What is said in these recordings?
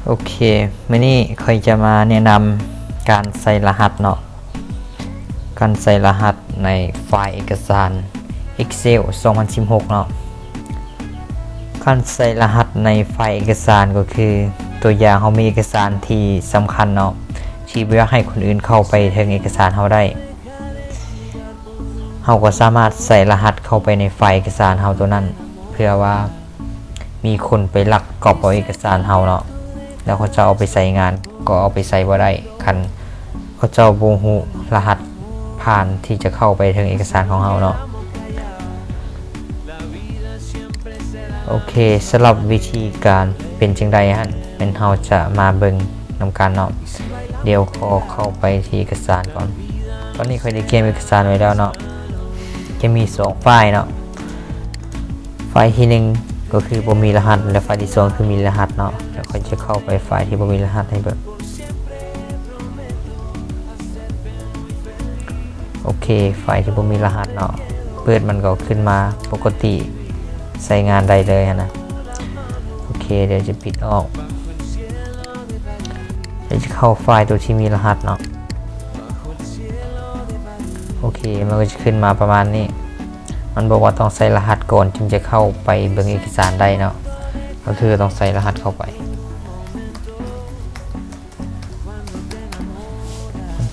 ໂອເຄ, ມື້ນີ້ຂ້ອຍຈະມາແນະນຳການໃສ່ລະຫັດເນາະ, ການໃສ່ລະຫັດໃນໄຟລ໌ເອກະສານ Excel ສອງພັນສິບຫົກເນາະ. ການໃສ່ລະຫັດໃນໄຟລ໌ເອກະສານກໍຄື ຕົວຢ່າງເຮົາມີເອກະສານທີ່ສຳຄັນເນາະ ທີ່ບໍ່ຢາກໃຫ້ຄົນອື່ນເຂົ້າໄປເຖິງເອກະສານເຮົາໄດ້, ເຮົາກໍສາມາດໃສ່ລະຫັດເຂົ້າໄປໃນໄຟລ໌ເອກະສານເຮົາໂຕນັ້ນ ເພື່ອວ່າມີຄົນໄປລັກກອບເອົາເອກະສານເຮົາເນາະ, ແລ້ວເຂົາເຈົ້າເອົາໄປໃຊ້ງານ ກໍເອົາໄປໃຊ້ບໍ່ໄດ້ ຄັນເຂົາເຈົ້າບໍ່ຮູ້ລະຫັດຜ່ານທີ່ຈະເຂົ້າໄປເຖິງເອກະສານຂອງເຮົາເນາະ. ໂອເຄ, ສຳລັບວິທີການເປັນຈັ່ງໃດຫັ້ນ ແມ່ນເຮົາຈະມາເບິ່ງນຳກັນເນາະ. ດຽວຂໍເຂົ້າໄປທີ່ເອກະສານກ່ອນ. ຕອນນີ້ຂ້ອຍໄດ້ກຽມເອກະສານໄວ້ແລ້ວເນາະ, ຈະມີສອງໄຟລ໌ເນາະ. ໄຟລ໌ທີໜຶ່ງກໍຄືບໍ່ມີລະຫັດ ແລະ ໄຟລ໌ທີສອງຄືມີລະຫັດເນາະ. ແລ້ວຂ້ອຍຈະເຂົ້າໄປໄຟລ໌ທີ່ບໍ່ມີລະຫັດໃຫ້ເບິ່ງ. ໂອເຄ, ໄຟລ໌ທີ່ບໍ່ມີລະຫັດເນາະ, ເປີດມັນກໍຂຶ້ນມາປົກກະຕິ ໃຊ້ງານໄດ້ເລີຍຫັ້ນນະ. ໂອເຄ, ດຽວຈະປິດອອກ. ດຽວຈະເຂົ້າໄຟລ໌ຕົວທີ່ມີລະຫັດເນາະ. ໂອເຄ, ມັນກໍຈະຂຶ້ນມາປະມານນີ້. ມັນບອກວ່າຕ້ອງໃສ່ລະຫັດກ່ອນຈຶ່ງຈະເຂົ້າໄປເບິ່ງເອກະສານໄດ້ເນາະ, ກໍຄືຕ້ອງໃສ່ລະຫັດເຂົ້າໄປ.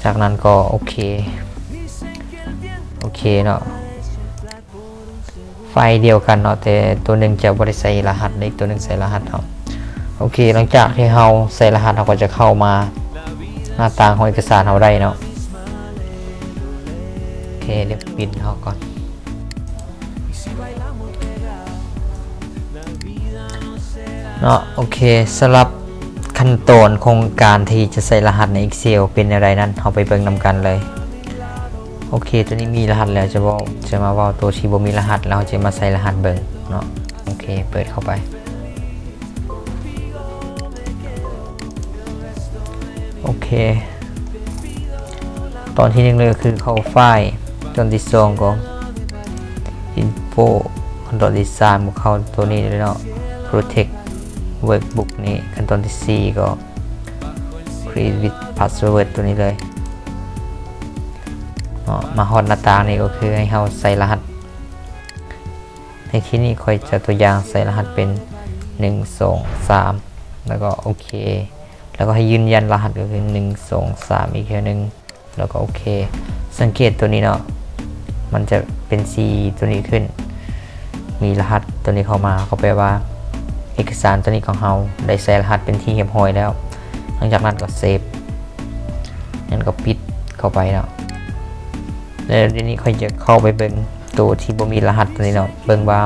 ຈາກນັ້ນກໍໂອເຄ, ໂອເຄເນາະ, ໄຟລ໌ດຽວກັນເນາະ, ແຕ່ຕົວໜຶ່ງຈະບໍ່ໄດ້ໃສ່ລະຫັດ ແລະ ອີກຕົວໜຶ່ງໃສ່ລະຫັດເນາະ. ໂອເຄ, ຫຼັງຈາກທີ່ເຮົາໃສ່ລະຫັດ ເຮົາກໍຈະເຂົ້າມາໜ້າຕ່າງຂອງເອກະສານເຮົາໄດ້ເນາະ. ໂອເຄ, ດຽວປິດເຮົາກ່ອນ. ເນາະ, ໂອເຄ, ສຳລັບຂັ້ນຕອນຂອງການທີ່ຈະໃສ່ລະຫັດໃນ Excel ເປັນແນວໃດນັ້ນ ເຮົາໄປເບິ່ງນຳກັນເລີຍ. ໂອເຄ, ຕົວນີ້ມີລະຫັດແລ້ວ, ຈະເວົ້າ, ຈະມາເວົ້າຕົວທີ່ບໍ່ມີລະຫັດ ແລ້ວເຮົາຈະມາໃສ່ລະຫັດເບິ່ງເນາະ. ໂອເຄ, ເປີດເຂົ້າໄປ. ໂອເຄ, ຕອນທີໜຶ່ງເລີຍກໍຄືເຂົ້າໄຟລ໌, ຕອນທີສອງກໍ info, ຂັ້ນຕອນທີສາມກໍເຂົ້າຕົວນີ້ເລີຍເນາະ, protect workbook ນີ້, ຂັ້ນຕອນທີສີ່ກໍ create with password ຕົວນີ້ເລີຍເນາະ. ມາຮອດໜ້າຕ່າງນີ້ກໍຄືໃຫ້ເຮົາໃສ່ລະຫັດ. ໃນທີ່ນີ້ຂ້ອຍຈະຕົວຢ່າງໃສ່ລະຫັດເປັນ ໜຶ່ງ ສອງ ສາມ ແລ້ວກໍໂອເຄ, ແລ້ວກໍໃຫ້ຢືນຢັນລະຫັດກໍຄື ໜຶ່ງ ສອງ ສາມ ອີກເທື່ອໜຶ່ງ ແລ້ວກໍໂອເຄ. ສັງເກດຕົວນີ້ເນາະ, ມັນຈະເປັນສີຕົວນີ້ຂຶ້ນ, ມີລະຫັດຕົວນີ້ເຂົ້າມາ, ກໍແປວ່າເອກະສານຕົວນີ້ຂອງເຮົາໄດ້ໃສ່ລະຫັດເປັນທີ່ຮຽບຮ້ອຍແລ້ວ. ຫຼັງຈາກນັ້ນກໍເຊບ, ນັ້ນກໍປິດເຂົ້າໄປເນາະ. ແລ້ວດຽວນີ້ຂ້ອຍຈະເຂົ້າໄປເບິ່ງໂຕທີ່ບໍ່ມີລະຫັດຕົວນີ້ເນາະ, ເບິ່ງວ່າ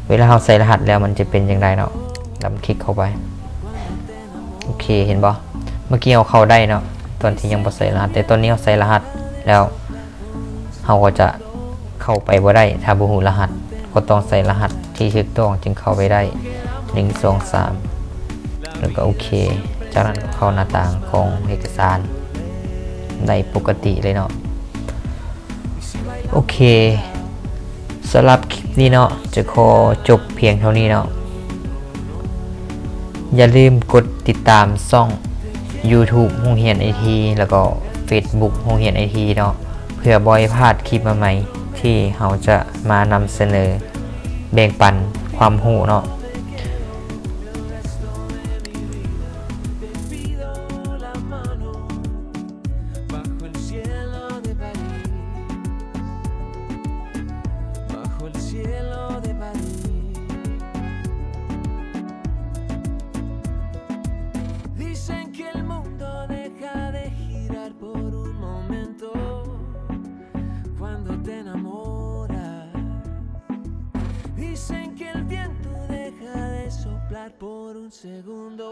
ເວລາເຮົາໃສ່ລະຫັດແລ້ວມັນຈະເປັນຈັ່ງໃດເນາະ. ດຳຄລິກເຂົ້າໄປ. ໂອເຄ, ເຫັນບໍ່? ເມື່ອກີ້ເຮົາເຂົ້າໄດ້ເນາະ, ຕອນທີ່ຍັງບໍ່ໃສ່ລະຫັດ, ແຕ່ຕອນນີ້ເຮົາໃສ່ລະຫັດແລ້ວ ເຮົາກໍຈະເຂົ້າໄປບໍ່ໄດ້ ຖ້າບໍ່ຮູ້ລະຫັດ, ກໍຕ້ອງໃສ່ລະຫັດທີ່ຖືກຕ້ອງຈຶ່ງເຂົ້າໄປໄດ້. ໜຶ່ງ ສອງ ສາມ ແລ້ວກໍໂອເຄ. ຈາກນັ້ນກໍເຂົ້າໜ້າຕ່າງຂອງເອກະສານໄດ້ປົກກະຕິເລີຍເນາະ. ໂອເຄ, ສຳລັບຄລິບນີ້ເນາະ ຈະຂໍຈົບພຽງເທົ່ານີ້ເນາະ. ຢ່າລືມກົດຕິດຕາມຊ່ອງ YouTube ໂຮງຮຽນໄອທີ ແລ້ວກໍ Facebook ໂຮງຮຽນໄອທີເນາະ, ເພື່ອບໍ່ໃຫ້ພາດຄລິບໃໝ່ໆ ທີ່ເຮົາຈະມານຳສະເໜີ ແບ່ງປັນຄວາມຮູ້ເນາະ. Bajo el cielo de París, bajo el cielo de París. Dicen que el mundo deja de girar por un momento cuando te enamoras. Dicen que el viento deja de soplar por un segundo.